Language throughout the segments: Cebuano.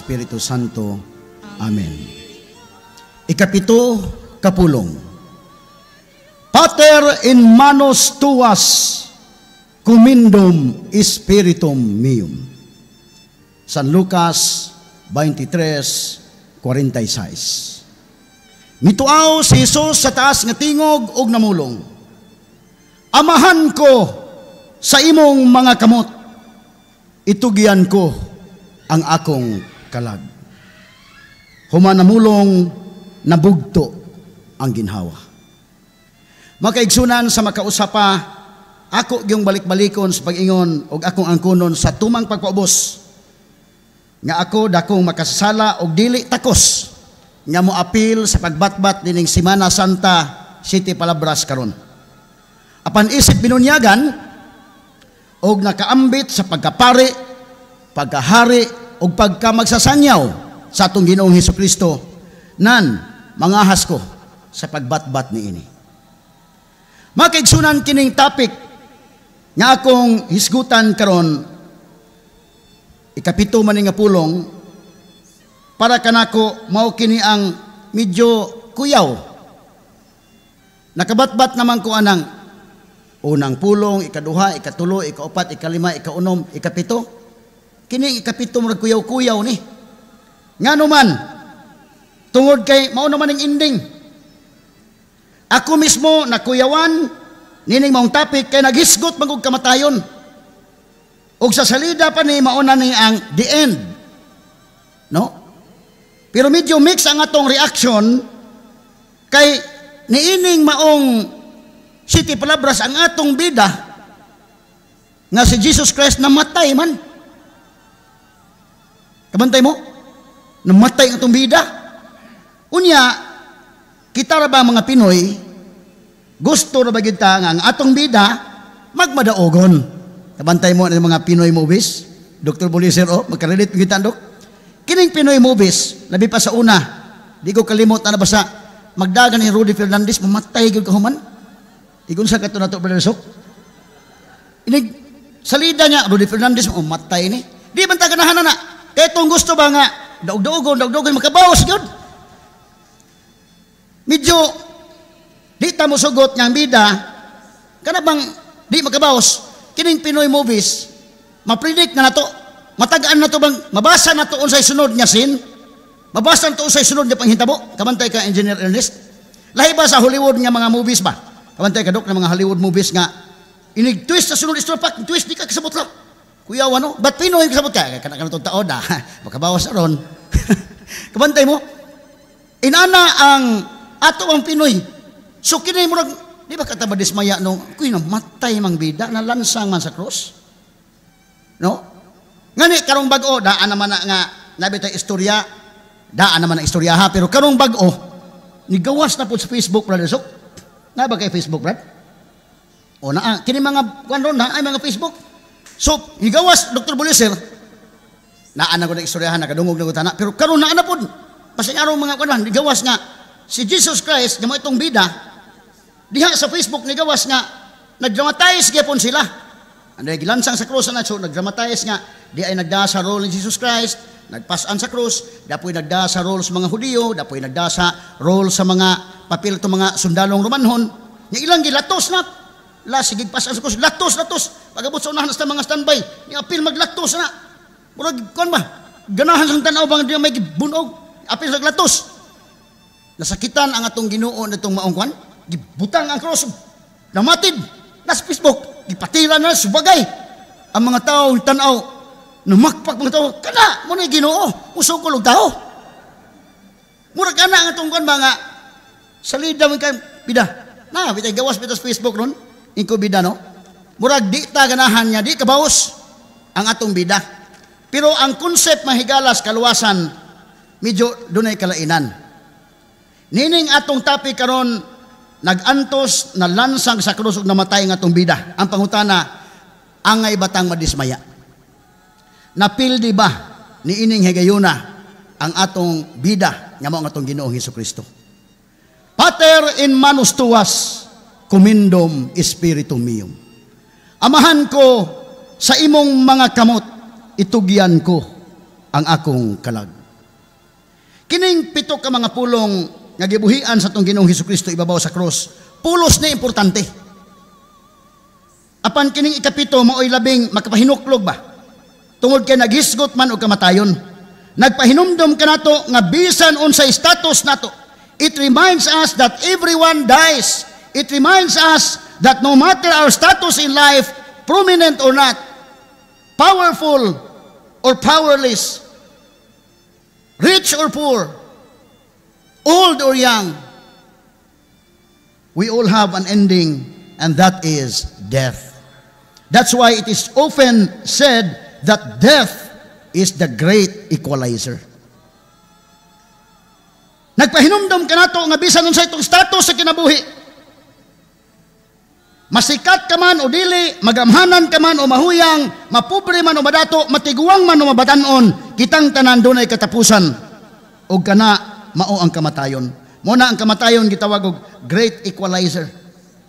Espiritu Santo. Amen. Ikapito kapulong. Pater, in manos tuas commendum spiritum meum. San Lucas 23:46. Mituaw si Jesus sa taas nga tingog og namulong, "Amahan ko, sa imong mga kamot itugyan ko ang akong kalag." Human namulong, nabugto ang ginhawa. Makaigsunan, sa makausa pa, ako gyung balik-balikon sa pag-ingon og akong angkunon sa tumang pagpaubos nga ako dakong makasasala og dili takos nga moapil sa pagbatbat nining Semana Santa Siete Palabras karon. Apan isip binunyagan og nakaambit sa pagkapari, pagkahari ug pagkamagsasangyaw sa atong Ginoong Hesus Kristo, nan mangahas ko sa pagbatbat niini. Makaigsunan, kining topic nga akong hisgutan karon, ikapito man nga pulong, para kanako mao kini ang medyo kuyaw. Nakabatbat naman ko anang unang pulong, ikaduha, ikatulo, ikaupat, ikalima, ikaunom, ikapito. Kini ikapito, murag kuyaw-kuyaw ni. Ngano man, tungod kay mao naman ang ending. Ako mismo nakuyawan nining maong topic kay naghisgot man og kamatayon. Og sa salida pa ni, mao na ni ang the end. No? Pero medyo mix ang atong reaction kay niining maong Siete Palabras, ang atong bida nga si Jesus Christ namatay man. Kabantay mo? Namatay ang atong bida. Unya, kita ra ba mga Pinoy, gusto ra ba gyud ta nga ang atong bida magmadaogon? Kabantay mo ang mga Pinoy movies? Dr. Buliser, oh, magka-relate kita, Dok. Kining Pinoy movies, labi pa sa una, di ko kalimot na basa, magdagan ni Rudy Fernandez, mamatay gyud kahuman. Igon sa kato nato, Brother Sok. Inig, salida niya, Rudy Fernandez, mamatay ni. Di man ta ganahan na. Kaya itong gusto ba nga, daog-daogon, daog-daogon, makabawas gyud. Medyo, di ta mo sugot nga ang bida, kana bang di makabawas, kining Pinoy movies, ma-predict na nato, matagaan na to bang, mabasa na to unsay sunod nga scene, mabasa na to unsay sunod nga panghitabo. Kabantay ka, Engineer Ernest? Lahi ba sa Hollywood nga mga movies ba? Kabantay ka, Dok, ng mga Hollywood movies nga, inig twist sa sunod istorya, pak, twist, di ka kasabot lang. Kuya, ano? Ba't Pinoy kasabot ka? Kana kana itong taon na, makabawas na ron. Kabantay mo? Inana ang ato ang Pinoy. So kini murag di ba kata dismaya no, kuy, namatay mang bida, nalansang man sa cross? No? Ngani karong bag-o, daan naman na nga nabi tay istorya, daan naman ang istorya ha, pero karong bag-o nigawas na po sa Facebook, Brother Sok. Na ba kay Facebook, Brad? O naa kini mga kuan ron na ay mga Facebook. So nigawas, Dr. Buliser, naa na ko na istoryahan, nakadungog na ko tana, pero karon naa na pod. Basta arong mga kuan nigawas nga si Jesus Christ nga mo itong bida diha sa Facebook, nigawas nga nagdramatize gyapon sila. Ano, gilansang sa krus na, so nagdramatize nga di ay nagda sa role ni Jesus Christ, nagpasan sa krus, dapoy nagda sa role sa mga Hudiyo, dapoy nagda sa role sa mga papel to mga sundalong Romanhon, nga ilang gilatos na la sige pasan sa krus, latos latos pagabot sa unahan sa mga standby ni apil maglatos na, murag kon ba ganahan sang tan-aw bang di may gibunog apil sa latos. Nasakitan ang atong Ginoo nitong maong kwan, gibutang ang cross, namatid nas Facebook, gipatira na subagay ang mga tao tan-aw, namakpak mga tao, kana mo na Ginoo usog og tao. Murag ana ang atong kwan ba nga salida man kay bida na bitay gawas bitaw sa Facebook ron ingko bida, no? Murag di ta ganahan nga di kabaos ang atong bida, pero ang concept mahigalas kaluwasan, medyo dunay kalainan. Nining atong topic karon, nagantos, nalansang sa krus ug namatay ang atong bida. Ang pangutana, angay batang madismaya? Napildi ba niining higayuna ang atong bida nga mao ang atong Ginoong Hesus Kristo? Pater, in manus tuas commendum spiritum meum. Amahan ko, sa imong mga kamot itugyan ko ang akong kalag. Kining pito ka mga pulong nga gibuhian sa atong Ginoong Hesukristo ibabaw sa krus, pulos na importante. Apan kining ikapito maoy labing makapahinuklog ba? Tungod kay naghisgot man og kamatayon. Nagpahinumdom kanato nga bisan unsay status nato. It reminds us that everyone dies. It reminds us that no matter our status in life, prominent or not, powerful or powerless, rich or poor, old or young, we all have an ending, and that is death. That's why it is often said that death is the great equalizer. Nagpahinumdom kanato nga bisan unsay atong status sa kinabuhi, masikat ka man o dili, magamhanan ka man o mahuyang, mapobre man o madato, matiguang man o mabatanon, kitang tanan dunay katapusan. O kana mao ang kamatayon. Mao na ang kamatayon gitawag og great equalizer.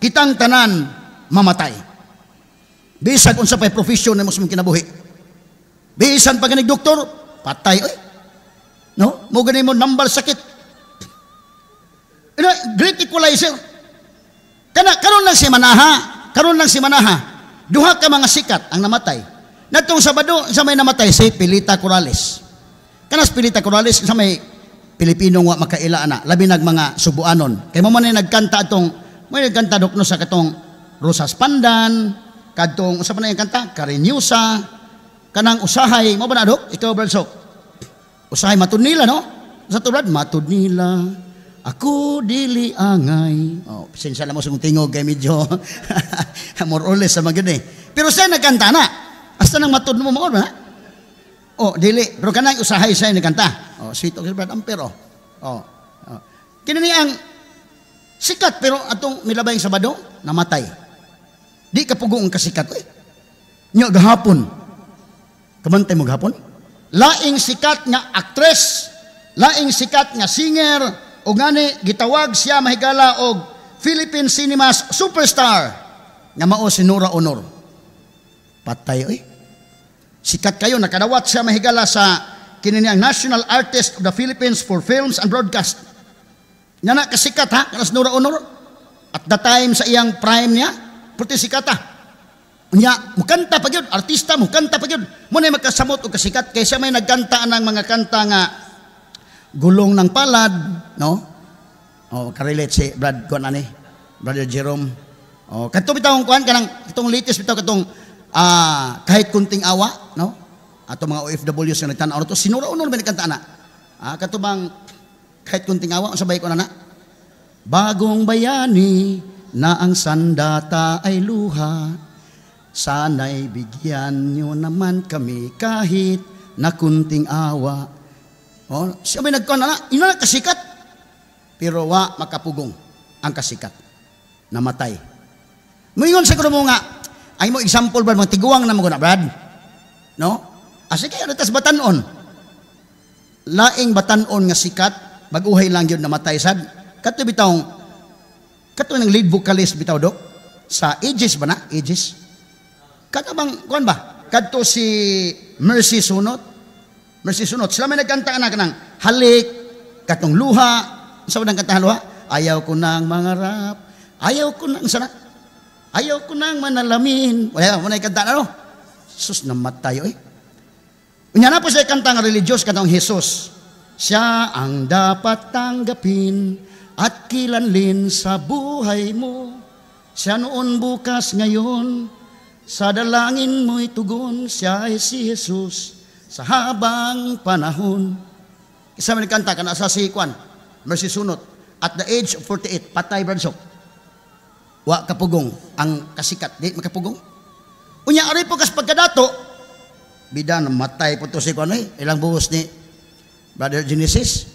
Kitang tanan mamatay. Bisan unsa pay profession nimo sa imong kinabuhi. Bisan pa ganig doktor, patay oy. No? Mo gani mo nambal sakit. Ina, great equalizer. Kana karon lang si Manaha. Duha ka mga sikat ang namatay. Natong Sabado sa may namatay si Pilita Corrales. Kanas Pilita Corrales sa may Pilipino nga makaila ana, labi nag mga Subuanon. Kay mo man ay nagkanta atong, mo nagkanta dok no sa katong Rosas Pandan, kadtong usa pa na yung kanta, Cariñosa, kanang Usahay, mo ba na dok? Ikaw, Brad Sok. Usahay matud nila, no? Sa to, Brad, matud nila. Ako dili angay. Oh, pasensya lang mo sa tingog kay medyo more or less sa mga eh. Pero siya nagkanta na. Hasta nang matud mo mo na. Oh, dili. Pero kanang Usahay siya nagkanta. Oh, sweet og Brad Amper oh. Oh. Oh. Kini ni ang sikat pero atong milabay Sabado namatay. Di ka pugong kasikat oy. Nya gahapon. Kamantay mo gahapon? Laing sikat nga actress, laing sikat nga singer, o ngani gitawag siya mahigala og Philippine Cinema's superstar nga mao si Nora Aunor. Patay oy. Sikat kayo, nakadawat siya mahigala sa kini ang National Artist of the Philippines for Films and Broadcast. Nga na kasikat ha, kanas Nora Aunor. At the time sa iyang prime niya, puti sikat ha. Nya, mukanta pa gyud, artista mukanta pa gyud. Mo na magkasamot og kasikat kaysa may nagkanta ng mga kanta nga Gulong ng Palad, no? Oh, karelate si Brad kuan ani, Brother Jerome. Oh, kadto bitaw kuan kanang itong latest bitaw katong Kahit Kunting Awa, no? Ato mga OFWs nga nagtan-aw to, si Nora Aunor ba nagkanta ana? Ah, kato bang Kahit Kunting Awa, unsa bay ko na? Bagong bayani na ang sandata ay luha. Sana'y bigyan nyo naman kami kahit na kunting awa. Oh, siya may nagkuhan na, ina na kasikat. Pero wa makapugong ang kasikat. Namatay. Muingon siguro mo nga, ay mo example ba, mga tiguang na mo na, Brad? No? Ah, sige, ano tas batanon? Laing batanon nga sikat, bag-uhay lang yun namatay sad. Kato bitawng, kato ng lead vocalist bitaw, dok, sa Aegis ba na? Aegis? Kato bang, kuan ba? Kadto si Mercy Sunot. Mercy Sunot. Sila may nagkanta na kanang Halik, katong Luha. Sa ba nang kanta Luha? Ayaw ko nang mangarap. Ayaw ko nang sana. Ayaw ko nang manalamin. Wala, wala kanta na no? Sus, namatay oy. Unya na po siya kanta nga religious, katong Jesus. Siya ang dapat tanggapin at kilanlin sa buhay mo. Siya noon, bukas, ngayon. Sa dalangin mo'y tugon, siya ay si Jesus sa habang panahon. Isa man kanta, kana sa si Kwan, Mercy Sunot. At the age of 48, patay bransok. Wa kapugong ang kasikat, di makapugong. Unya ari po kas pagkadato, bida namatay po to si Kwan eh, ilang buhos ni Brother Genesis,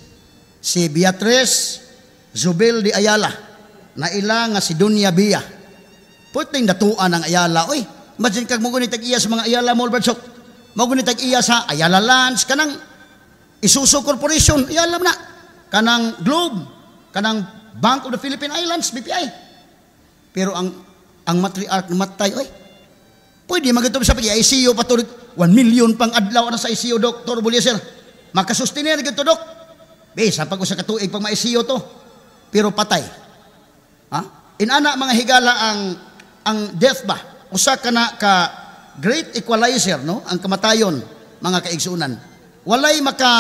si Beatrice Zobel de Ayala, na ila nga si Dunya Bia. Puting datuan ang Ayala, oy. Imagine kag mo gunit iya sa mga Ayala Mall, Bradsok. Mo gunit iya sa Ayala Lands, kanang Isuzu Corporation, Ayala na. Kanang Globe, kanang Bank of the Philippine Islands, BPI. Pero ang matriarch namatay, oy. Pwede magitub sa pag ICU pa to, 1 million pang adlaw na sa ICU, Doktor Bulyeser. Makasustinir gito, Dok. Bisa pag usa ka tuig pag ma-ICU to. Pero patay. Ha? Inana, mga higala, ang death ba? Usa ka na ka great equalizer, no? Ang kamatayon, mga kaigsunan. Walay maka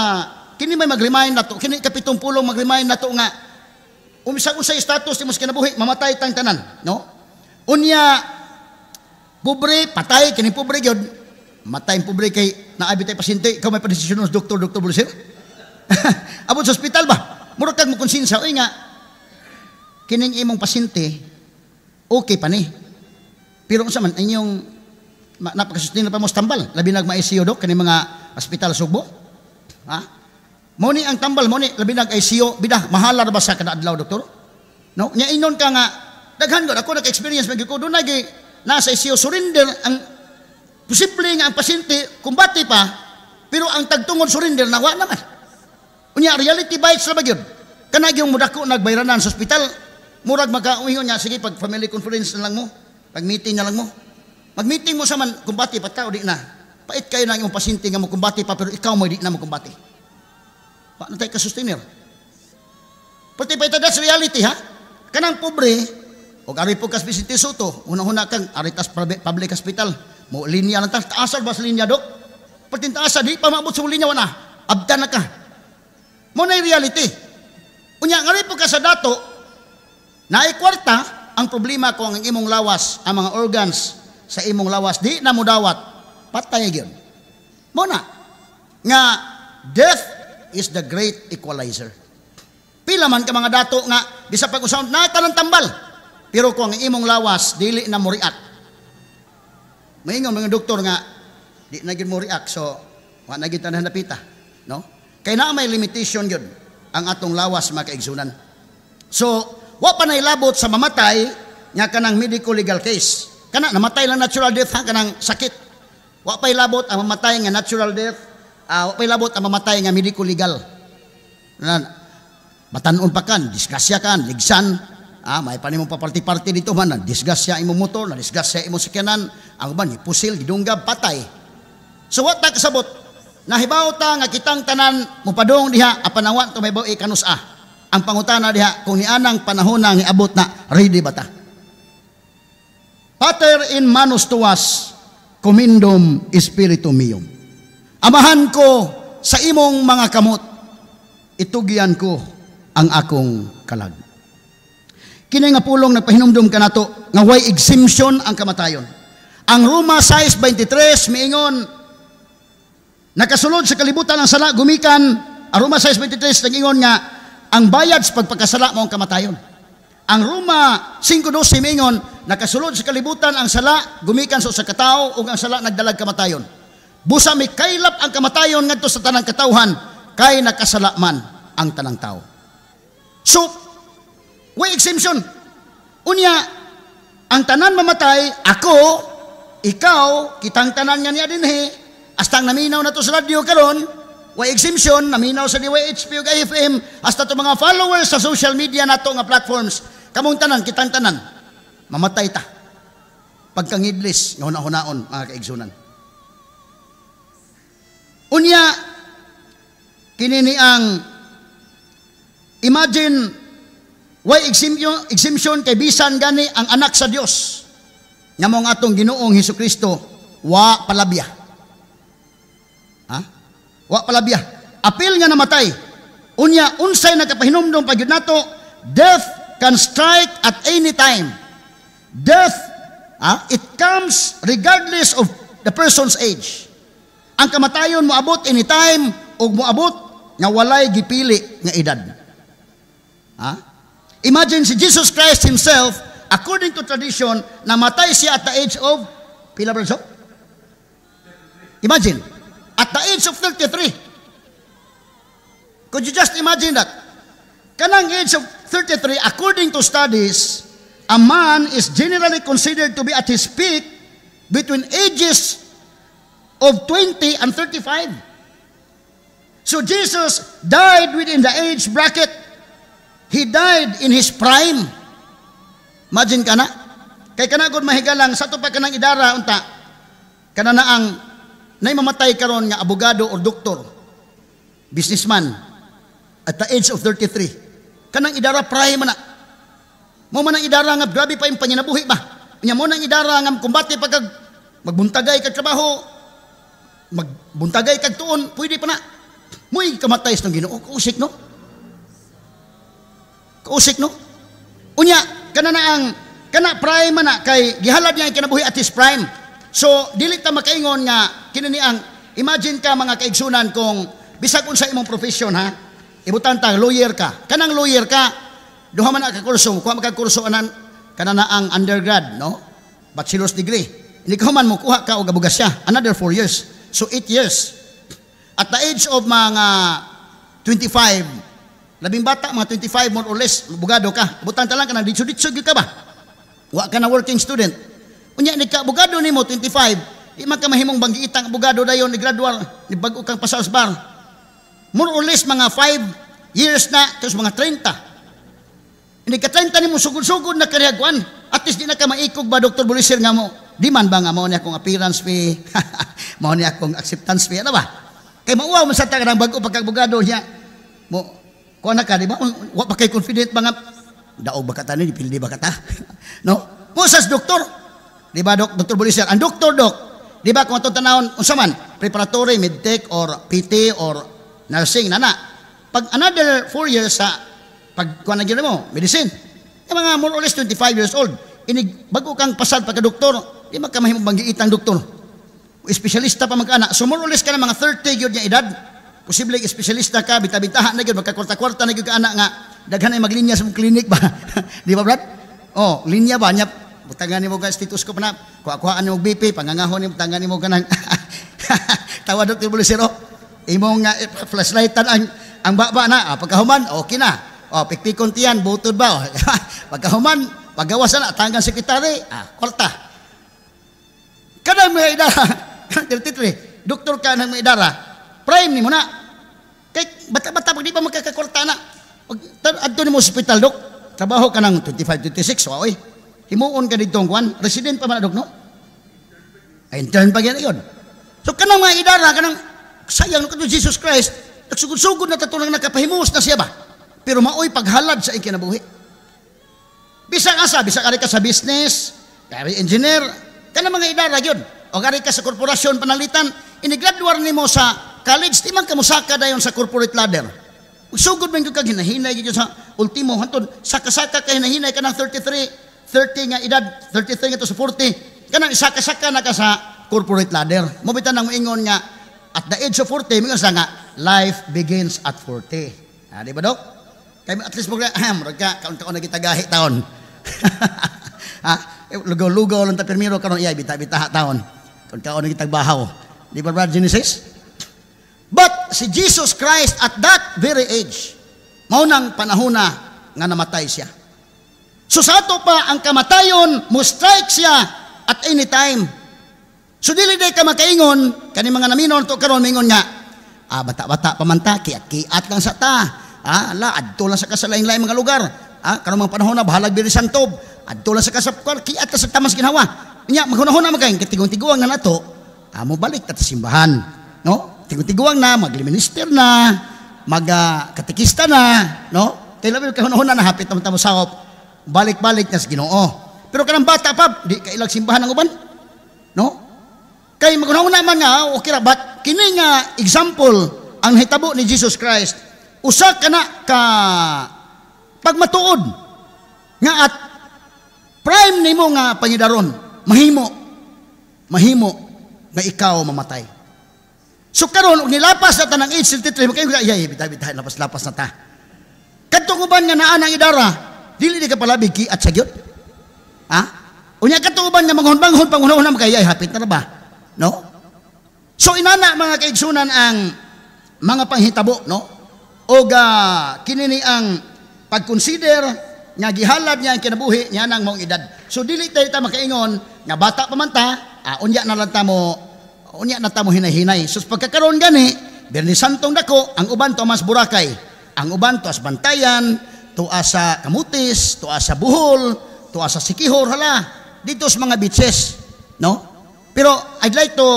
kini may mag-remind nato, kini kapitong pulong mag-remind nato nga umisang usay status nimo sa kinabuhi, mamatay tang tanan, no? Unya pobre patay kini pobre gyud. Matay ang pobre kay naabi tay pasyente, ikaw may padesisyon sa doktor, Doktor Bulsir. Abot sa ospital ba? Murag kag mo konsensya, oy, nga kining imong pasyente okay pa ni. Pero unsa man inyong napakasustain pa mo sa tambal, labi nag ma-ICU, Dok, kani mga ospital Sugbo. Ha? Mo ni ang tambal mo ni labi nag ICU bida mahala ra ba sa kada adlaw, doktor? No? Nya inon ka nga daghan gud ako naka-experience magyud ko dunay gi nasa ICU, surrender ang posible nga ang pasyente kumbate pa, pero ang tagtungod surrender na wa naman. Unya reality bites ra ba gyud? Kana gyung mudako nagbayranan sa ospital, murag maka-uhingon niya, sige, pag family conference na lang mo, pag meeting na lang mo. Mag-meeting mo sa man, kumbate pa tao, di na. Pait kayo na imong pasyente nga mo kumbate pa, pero ikaw mo di na mo kumbate. Wa na tayo ka-sustainer. Pati pa ito, that's reality, ha? Kanang pobre, o ari po kas Vicente Soto, una-una kang ari tas public hospital, mo linya lang ta, taasal ba sa linya, Dok? Pati taasa, di pa maabot sa linya, wala. Abdan na ka. Mo na reality. Unya, ngari po ka sa dato, naay kwarta, ang problema ko ang imong lawas, ang mga organs sa imong lawas, di na mo dawat, patay gyud. Mo na, nga death is the great equalizer. Pila man ka mga dato nga, bisa pag usahon, na tanang tambal. Pero kung ang imong lawas, dili na mo react. Maingon mga doktor nga, di na gyud mo react, so, wa na gyud tanan napita. No? Kay na may limitation gyud ang atong lawas, mga kaigsunan. So, wa pa nailabot sa mamatay nga kanang medical legal case. Kana namatay lang natural death, ha, kanang sakit. Wa pa ilabot ang mamatay nga natural death, wa pa ilabot ang mamatay nga medical legal. Na, batanon pa kan, disgrasya kan, ligsan, may pa nimo paparti-parti dito man, na disgrasya imong motor, na disgrasya imong sakyanan, ang uban pusil, gidunggab, patay. So wa ta kasabot, nahibaw ta nga kitang tanan mopadong diha apan awa to may baw kanus-a. Ang pangutana diha kung nianang panahon na niabot na, ready ba ta? Pater, in manus tuas commendum spiritum meum. Amahan ko, sa imong mga kamot itugyan ko ang akong kalag. Kini nga pulong nagpahinumdum kanato nga way exemption ang kamatayon. Ang Roma 6:23 miingon, nakasulod sa kalibutan ang sala gumikan. Ang Roma 6:23 nag-ingon nga ang bayad sa pagpakasala mao ang kamatayon. Ang Roma 5:12 miingon nakasulod sa kalibutan ang sala gumikan sa usa ka tawo ug ang sala nagdalag kamatayon. Busa mikaylap ang kamatayon ngadto sa tanang katawhan kay nakasala man ang tanang tawo. So, way exemption. Unya, ang tanan mamatay, ako, ikaw, kitang tanan nga niya dinhi, hasta ang naminaw na to sa radyo karon, way exemption, naminaw sa DYHP ug IFM, hasta to mga followers sa social media nato nga platforms, kamong tanan, kitang tanan, mamatay ta. Pagkangidlis, nga huna-hunaon, mga kaigsunan. Unya, kini ni ang imagine, way exemption kay bisan gani ang anak sa Dios nga mao ang atong Ginoong Hesus Kristo wa palabya. Ha? Wa palabya. Apil nga namatay. Unya unsay nakapahinumdom pa gyud nato, death can strike at any time. Death, it comes regardless of the person's age. Ang kamatayon moabot anytime ug moabot nga walay gipili nga edad. Ha? Imagine si Jesus Christ himself, according to tradition, namatay siya at the age of, pila ba so? Imagine, at the age of 33. Could you just imagine that? Kanang age of 33, according to studies, a man is generally considered to be at his peak between ages of 20 and 35. So Jesus died within the age bracket. He died in his prime. Imagine ka na. Kay kana gud mahigalang sa pa kanang idara unta. Kana na ang nay mamatay karon nga abogado or doktor, businessman, at the age of 33. Kanang idara, prime man na. Mo man ang idara nga grabe pa yung panginabuhi ba. Nya mo nang idara nga kumbate pa kag magbuntagay kag trabaho, magbuntagay kag tuon, pwede pa na. Mo'y kamatay sa Ginoo, kausik, no? Kausik, no? Unya, kana na ang kana prime man na kay gihalad niya ang kinabuhi at his prime. So, dili ta makaingon nga kini ni ang imagine ka, mga kaigsunan, kung bisag unsa imong profession, ha. Ibutan ta lawyer ka. Kanang lawyer ka, duha man ka kurso, kuha man ka kurso anan kana na ang undergrad, no? Bachelor's degree. Hindi ka man mo kuha ka og abogasya, another 4 years. So 8 years. At the age of mga 25, labing bata, mga 25 more or less, abogado ka. Butan ta lang ka nang ditso-ditso gyud ka ba? Wa ka na working student. Unya ni ka abogado nimo 25, di man ka mahimong banggiitang abogado dayon ni gradual, ni bag-o kang pasar sa bar. More or less mga 5 years na, tapos mga 30. Hindi ka 30 nimo sugod-sugod na kariyagwan. At least di na ka maikog ba, Dr. Bulisir, nga mo. Di man ba nga mao ni akong appearance fee, mao ni akong acceptance fee, ano ba? Kay mauwaw man sa taga bag-o pagkabogado niya. Mo kuha na ka, di ba? Wa pa kay confident ba nga daog ba ka ta ni, pildi ba ka ta? No? Mo sas doktor. Di ba, Dok, Dr. Bulisir? Ang doktor, dok, di ba kung atong tanawon unsa man, preparatory, medtech or PT or nursing nana. Pag another 4 years sa pag kuha na gyud mo, medicine. Yung mga more or less 25 years old, inig bago kang pasad pagka doktor, di man ka mahimong banggiitang doktor. Espesyalista pa mag-ana. So more or less ka na mga 30 gyud nga edad. Posible espesyalista ka, bita-bitahan na gyud, magkakwarta-kwarta na gyud ka ana nga daghan ay maglinya sa mong clinic ba. Di ba, Brad? Oh, linya ba nya, butangan nimo ka stethoscope na, kuha-kuhaan nimo BP, pangangahon nimo, butangan nimo kanang tawa, Dr. Bulisero. Imong flashlightan ang baba na, pagkahuman okay na. Oh, pikpikon tiyan, butod ba? Oh. Pagkahuman, paggawas na, tanggang sekretary, kwarta. Kanang mga idara, 33, doktor ka ng mga idara, prime ni mo na. Kay bata-bata pag di pa magkakakwarta na. Pag adto nimo hospital, dok, trabaho ka ng 25, 26, oy. Himuon ka dito kwan, resident pa man, dok, no? Ay, intern pa gyud yun. So kanang mga idara, kanang sayang no Jesus Christ, nagsugod-sugod na tatunang nakapahimuos na siya ba? Pero maoy paghalad sa ikinabuhi. Bisag asa, bisag ari ka sa business, kari engineer, kanang mga idara gyud. O ari ka sa korporasyon panalitan, inigraduar nimo sa college, di man ka mosaka dayon sa corporate ladder. Sugod man gyud kag hinahinay gyud sa ultimo hantod saka-saka ka hinahinay ka ng 33, 30 nga edad, 33 nga to sa 40, kanang isaka-saka na ka sa corporate ladder. Mo bitan nang moingon nga at the age of 40, mingon sa nga life begins at 40. Ah, di ba, dok? Kay at least mo murag ka kaon-kaon na kita gahi taon. Ah, lugaw-lugaw lang ta pirmiro karon iya bita-bita taon. Kaon-kaon na kita bahaw. Di ba, Brad Genesis? But si Jesus Christ at that very age, mao nang panahona nga namatay siya. So sa ato pa ang kamatayon mo strike siya at any time. So dili day ka makaingon kani mga naminon to karon, mingon nga bata-bata pa man ta, kiat-kiat lang sa ta. Ah, la adto lang sa kasalain-lain mga lugar. Ah, karon mga panahon na bahalag diri santob. Adto lang sa kasapkar, kiat sa tamas ginawa. Nya maghunahuna man kay tigong-tiguang na nato, mo balik ta sa simbahan, no? Tigong-tiguang na, magminister na, mag katekista na, no? Kay labi kahunahuna na hapit naman ta mo sakop. Balik-balik na sa Ginoo. Pero kanang bata pa, di kailag simbahan ang uban. No? Kay maghunahuna man nga okay ra, but kini nga example ang hitabo ni Jesus Christ, usa ka na ka pagmatuod nga at prime nimo nga pangidaron, mahimo mahimo nga ikaw mamatay. So karon og nilapas na tanang age 33, makayo ay bitay bitay lapas-lapas na ta. Kadtong uban nga naa nang idara, dili di ka palabig kiat sa gyud. Ha? Unya kadtong uban nga manghon-banghon panghunahuna makay ay hapit na ba? No? So inana, mga kaigsunan, ang mga panghitabo, no? Og kini ni ang pag-consider nga gihalad niya ang kinabuhi niya nang maong edad. So dili tayo ta makaingon nga bata pa man ta, unya na lang ta mo, unya na ta mo hinay-hinay. So pagkakaroon gani, Biyernes Santong dako, ang uban tuas Boracay, ang uban tuas Bantayan, tuas sa Camotes, tuas sa Bohol, tuas sa Siquijor, hala, dito sa mga beaches, no? Pero I'd like to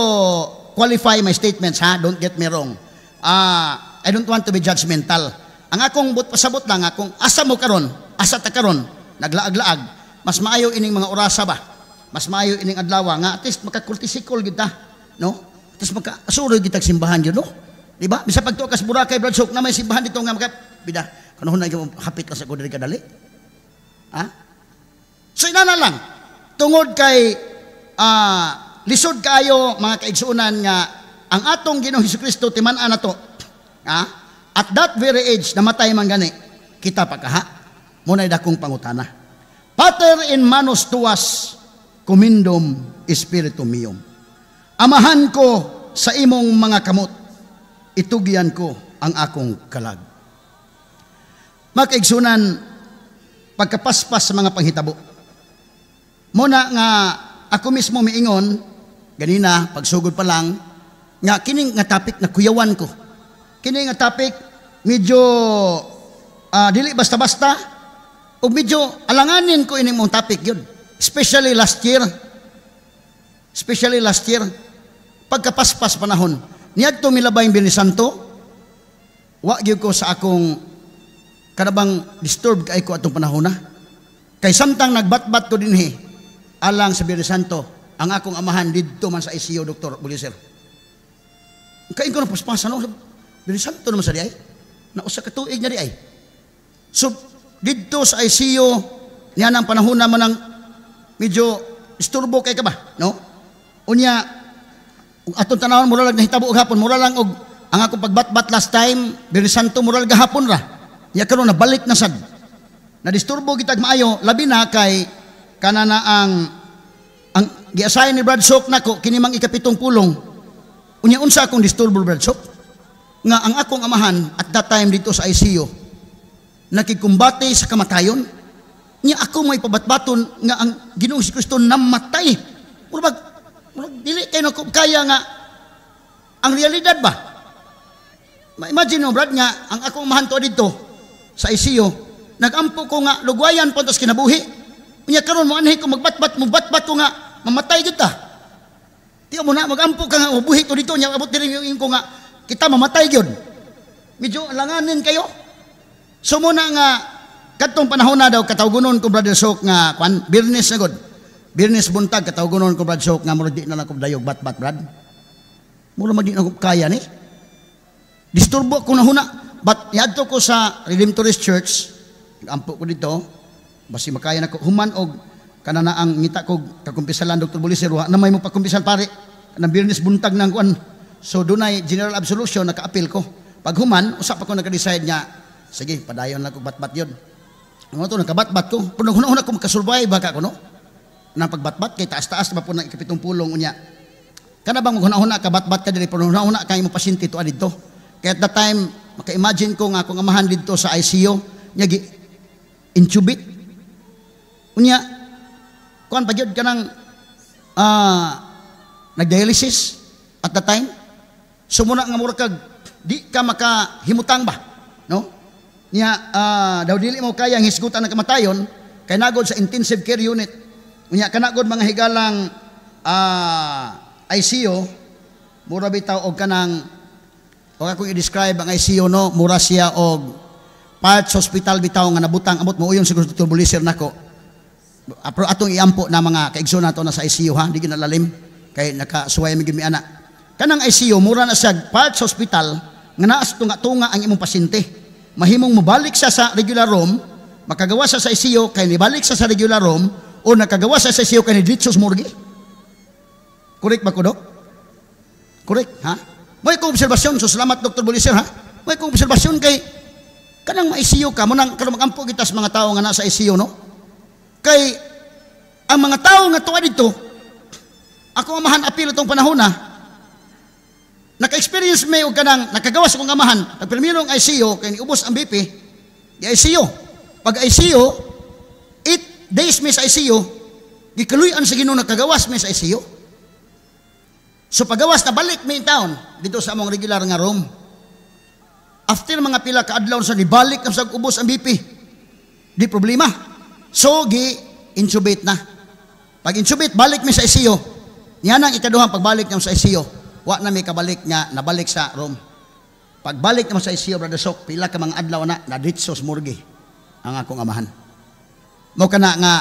qualify my statements, ha. Don't get me wrong. I don't want to be judgmental. Ang akong buot pasabot lang, akong asa mo karon, asa ta karon, naglaag-laag, mas maayo ining mga orasa ba? Mas maayo ining adlaw nga at least maka-courtesy call gyud ta, no? At least maka-asuroy gyud tag simbahan gyud, no? Di ba? Bisa pagtuo ka sa Boracay, Brad Sok, na may simbahan dito nga maka bida. Kanahon na hapit lang sa ko diri kadali. Ha? So inana lang. Tungod kay lisod kaayo, mga kaigsuonan, nga ang atong Ginoong Hesukristo timan-an nato. Ha? At that very age namatay man gani kita pa kaha. Mao dakong pangutana. Pater, in manos tuas commendum spiritum meum. Amahan ko, sa imong mga kamot itugyan ko ang akong kalag. Mga kaigsuonan, pagkapaspas sa mga panghitabo. Muna nga ako mismo miingon ganina pagsugod pa lang nga kining nga topic na kuyawan ko. Kini nga topic medyo dili basta-basta ug medyo alanganin ko ining mong topic yun. Especially last year. Especially last year, pagkapaspas panahon. Niadto milabay Biyernes Santo, wa gyud ko sa akong kanabang disturb kay ko atong panahon na. Kay samtang nagbatbat ko dinhi alang sa Biyernes Santo, ang akong amahan didto man sa ICU, Dr. Buliser. Kain ko na paspasan, no? Biyernes Santo naman sa di ay. Na usa ka tuig na di ay. So, didto sa ICU, niya nang panahon naman ang medyo isturbo kay ka ba, no? Unya, atong tanawon, mura lang nahitabo og hapon, mura lang og ang akong pagbatbat last time, Biyernes Santo, mura lang gahapon ra. Nya karon nabalik na sad. Na disturbo kitag maayo, labi na kay kana na ang gi-assign ni Brad Sok nako kini mang ikapitong pulong. Unya unsa akong disturbo, Brad Sok? Nga ang akong amahan at that time dito sa ICU nakikumbate sa kamatayon. Nya ako may pabatbaton nga ang Ginoong Kristo namatay. Murag dili kay nako kaya nga ang realidad ba? Ma-imagine mo, Brad, nga ang akong amahan to dito sa ICU, nagampo ko nga lugwayan pa tas kinabuhi. Unya karon mo anhi ko magbatbat, mo batbat ko nga mamatay gyud ta. Di mo na magampo ka nga mabuhi to dito, nya abot diri yung ko nga kita mamatay gyud. Medyo alanganin kayo. So muna nga kadtong panahon na daw katawgonon ko, Brother Sok, nga kwan Biyernes na gud. Biyernes buntag katawgonon ko, Brad Sok, nga murag di na lang ko dayog batbat, Brad. Mura mag di na ko kaya ni. Disturbo ko na huna. But yadto ko sa Redemptorist Church, ampo ko dito, basi makaya na ko human og kana na ang ngita ko kakumpisalan, Dr. Buliser, wa na may mo pakumpisal pare kanang Biyernes buntag nang kuan. So dunay general absolution, nakaapil ko. Pag human, usa pa ko naka-decide nga sige, padayon lang ko batbat yun. Ano to, nakabatbat ko. Pero huna-huna ko makasurvive ba ka ko, no? Nang pagbatbat kay taas-taas ba po ng ikapitong pulong, unya. Kana bang maghuna-huna ka batbat ka diri, pero huna-huna ka imong pasyente to didto. Kaya at that time, maka-imagine ko nga akong amahan didto sa ICU, nya gi intubate. Unya, kuan pa gyud kanang nag-dialysis at that time. So muna nga mura kag di ka makahimutang ba, no? Nya daw dili mo kaya ang hisgutan ng kamatayon kay nagod sa intensive care unit. Unya kanagod mga higalang ICU, mura bitaw og kanang og akong i-describe ang ICU, no, mura siya og parts hospital bitaw nga nabutang amot mo uyon siguro Dr. Buliser nako. Pero atong iampo na mga kaigsoon nato na sa ICU ha, di ginalalim kay nakasuway mi gid mi ana. Kanang ICU mura na siya parts hospital nga naa sa tunga-tunga ang imong pasyente. Mahimong mobalik siya sa regular room, makagawa siya sa ICU kay nibalik siya sa regular room o nakagawa siya sa ICU kay niditso sa morgue. Correct ba ko, Dok? Correct, ha? May kong obserbasyon, so salamat, Dr. Buliser, ha? May kong obserbasyon kay kanang ma-ICU ka, munang karon magampo kita sa mga tao nga nasa ICU, no? Kay ang mga tao nga tuwa dito, ako amahan apil itong panahon na, naka-experience may og kanang nakagawas akong amahan, nagpirmirong ICU, kay niubos ang BP, di ICU. Pag ICU, 8 days may sa ICU, gikaluy-an sa Ginoo, nakagawas may sa ICU. So pagawas na balik may town dito sa among regular nga room. After mga pila ka adlaw sa nibalik na sa ubos ang BP. Di problema. So gi intubate na. Pag intubate, balik mi sa ICU. Niya nang ikaduhang pagbalik niya sa ICU, wa na may kabalik nga nabalik sa room. Pagbalik naman sa ICU, Brother Sok, pila ka mga adlaw na naditso sa morgue ang akong amahan. Mo kana nga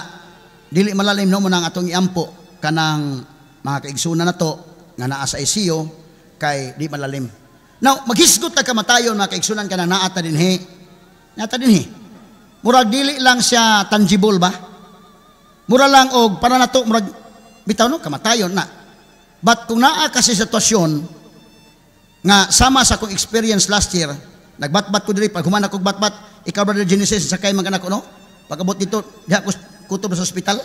dili malalim no mo nang atong iampo kanang mga kaigsunan nato nga naa sa ICU kay di malalim. Now, maghisgot ta kamatayon, mga kaigsunan, kanang naa ta dinhi. Naa ta dinhi. Murag dili lang siya tangible ba? Mura lang og para nato murag bitaw no kamatayon na. But kung naa kasi sitwasyon nga sama sa akong experience last year, nagbatbat ko diri, pag human ako batbat, ikaw, Brother Genesis, sakay man kanako no. Pag-abot dito, diha ko kutob sa ospital.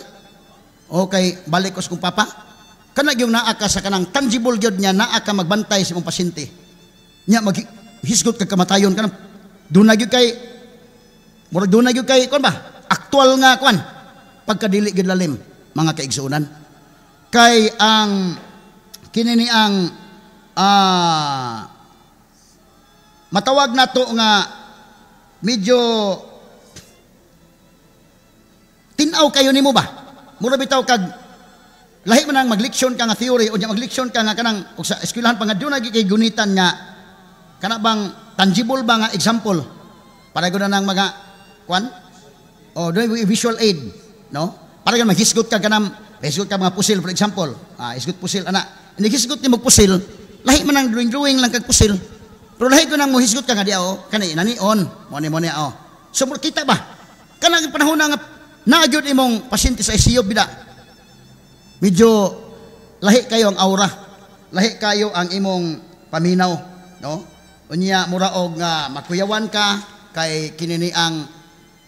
Okay, balik ko sa kong papa. Kana gyud naa ka sa kanang tangible gyud niya, naa ka magbantay sa imong pasyente. Nya maghisgot ka kamatayon, kanang doon gyud kay murag doon gyud kay kuan ba? Aktual nga kuan. Pagkadili gyud lalim, mga kaigsuonan. Kay ang kini ni ang matawag nato nga medyo tinaw kayo nimo ba? Mura bitaw kag lahi man ang magleksyon ka nga theory o magleksyon ka nga kanang og sa eskwelahan pa nga doon kay gunitan nga kana bang tangible ba nga example para gud nang mga kwan o doon visual aid no, para gan maghisgot ka kanang hisgot ka mga pusil, for example, hisgot pusil ana, ini hisgot ni pusil, lahi man ang drawing drawing lang kag pusil, pero lahi ko nang mohisgot ka nga di o kani nani on mo ni o so kita ba kanang panahon nga naa gyud imong pasyente sa ICU bida, medyo lahi kayo ang aura, lahi kayo ang imong paminaw no. Unya mura og nga makuyawan ka kay kini ni ang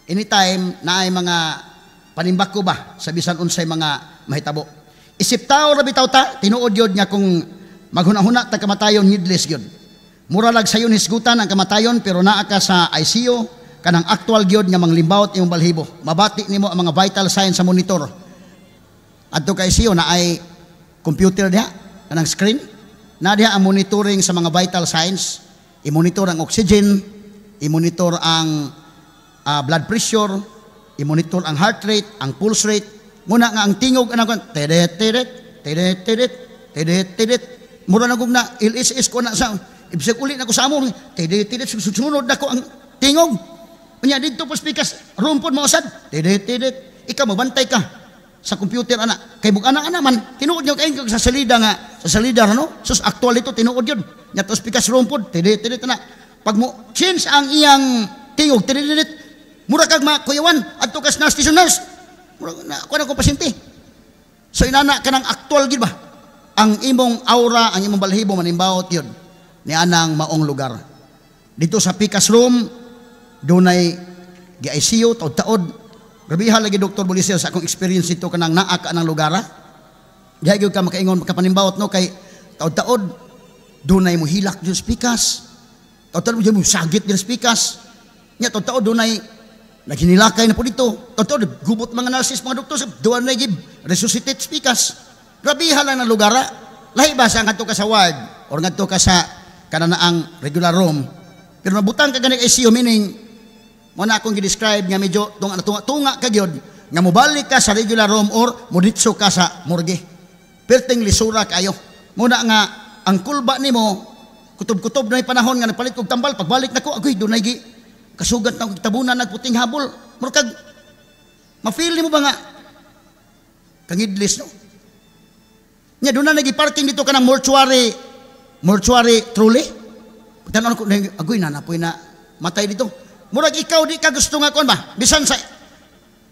anytime na ay mga panimbako ba sa bisan unsay mga mahitabo. Isip tao ra bitaw ta, tinuod gyud nga kung maghuna-huna ta kamatayon, needless gyud. Mura lag sayon hisgutan ang kamatayon, pero naa ka sa ICU, kanang actual gyud nga manglimbawot imong balhibo. Mabati nimo ang mga vital signs sa monitor. Adto ka ICU na ay computer diha, kanang screen. Na diha ang monitoring sa mga vital signs, i-monitor ang oxygen, i-monitor ang blood pressure, i-monitor ang heart rate, ang pulse rate. Muna nga ang tingog anang kan tedet tedet tedet tedet tedet tedet. Mura na kog na LSS ko na sa ibsag uli na ko sa amo, tedet tedet, susunod na ko ang tingog. Unya didto po speakers room pod mausad tedet tedet. Ikaw magbantay ka sa computer ana kay bug ana ana man tinuod niyo kay sa salida nga sa salida no, sus actual ito tinuod yun nya to speakers room pod tedet tedet ana. Pag mo change ang iyang tingog tedet tedet, mura kag makuyawan adto ka nurse station, nurse, mura na ako na ko pasyente. So inana kanang actual gid ba ang imong aura, ang imong balhibo manimbawot yun ni anang maong lugar. Dito sa Pikas room dunay gi-ICU taod-taod. Grabiha lagi, Dr. Bulisel, sa akong experience dito kanang naa ka ng lugar. Diha gyud ka makaingon makapanimbaot no kay taod-taod dunay mohilak dyan sa pikas. Taod-taod mo sagit dyan sa pikas. Nya taod-taod dunay naghinilakay na po dito. Taod-taod gubot mga nurses, mga doktor, duwan na gib resuscitate sa pikas. Grabiha lang ng lugar. Lahi ba sa ngadto ka sa ward or ngadto ka sa kananaang regular room. Pero mabutang ka gani ICU, meaning mo na akong gi-describe nga medyo tunga tunga, tunga ka gyud nga mobalik ka sa regular room or moditso ka sa morgue. Perting lisura kayo. Muna nga ang kulba nimo kutob-kutob na panahon nga nagpalit og tambal, pagbalik nako agoy dunay gi kasugat na og tabunan nagputing habol. Mura kag ma-feel nimo ba nga kangidlis no. Nya doon na nagi-parking dito kanang mortuary, mortuary trolley. Tan-aw ko agoy na napoy na matay dito. Murag ikaw di ka gusto nga kon ba? Bisan sa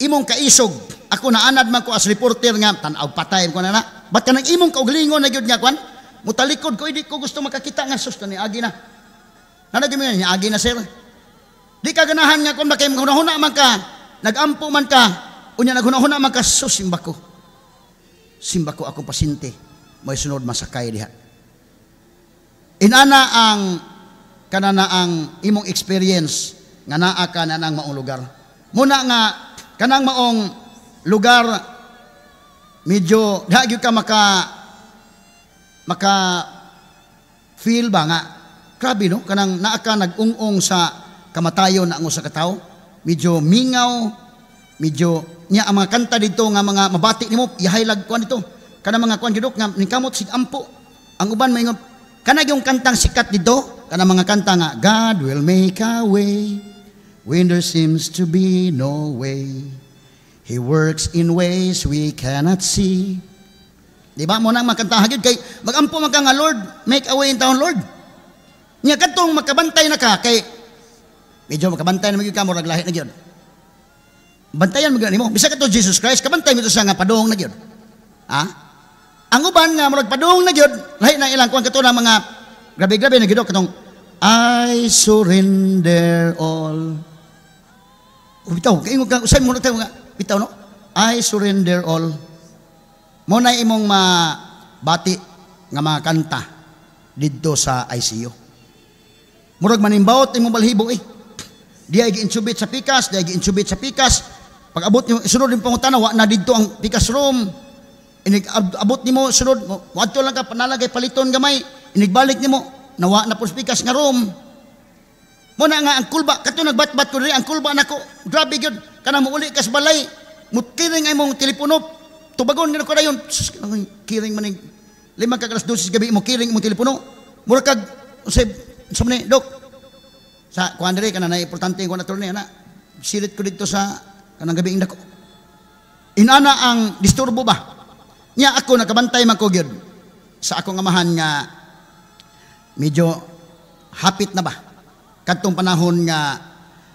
imong kaisog, ako naanad man ko as reporter nga tan-aw patay ko na na. Bat kanang imong kaugalingon na gyud nga kwan? Mutalikod ko, hindi ko gusto makakita nga sus ni agi na. Nanag mo ni agi na, sir. Di ka ganahan nga kung kay maghuna-huna man ka, nagampo man ka, unya naghuna-huna man ka, sus simba ko. Simba ko akong pasyente, may sunod masakay diha. Inana ang kanana ang imong experience nga naa ka na nang maong lugar. Muna nga kanang maong lugar medyo diha gyud ka maka maka feel ba nga grabe no, kanang naa ka nag-ung-ong sa kamatayon na ang usa ka tawo, medyo mingaw, medyo niya ang mga kanta dito nga mga mabati nimo ihay lag kuan dito. Kanang mga kuan gyud nga ningkamot sig ampo. Ang uban maingon kana yung kantang sikat dito, kanang mga kanta nga "God will make a way when there seems to be no way. He works in ways we cannot see." Di ba mo nang makanta gyud kay magampo man ka nga, "Lord, make a way in town, Lord." Nya kadtong makabantay na ka kay medyo makabantay na magyud ka, murag lahi na gyud. Bantayan mo gyud nimo. Bisag kato Jesus Christ, kabantay mo to siya nga padung na gyud. Ha? Ang uban nga murag padung na gyud, lahi na ilang kuan kato na mga grabe-grabe na gyud katong "I surrender all." O bitaw, kaingon ka usay mo na tayo nga bitaw, no? "I surrender all." Mo na imong mabati nga mga kanta didto sa ICU. Murag manimbawot imong balhibo eh. Di ay gi-intubate sa pikas, di ay gi-intubate sa pikas. Pag abot nimo sunod yung pangutana, wa na didto ang pikas room. Inig abot nimo sunod, moadto lang ka panalagay paliton gamay. Inigbalik nimo, nawa na po sa pikas nga room. Mo na nga ang kulba kato nagbatbat ko diri ang kulba nako. Grabe gyud kana mouli ka sa balay, mukiring ay mong telepono, tubagon gid ko dayon. Sus, kiring man 5 ka alas 12 gabi mo kiring imong telepono. Mura kag unsay sa man dok sa kuan diri kana na importante kuan attorney ana. Silit ko dito sa kanang gabi dako. Inana ang disturbo ba? Nya ako nakabantay man ko gyud sa akong amahan nga medyo hapit na ba. Kadtong panahon nga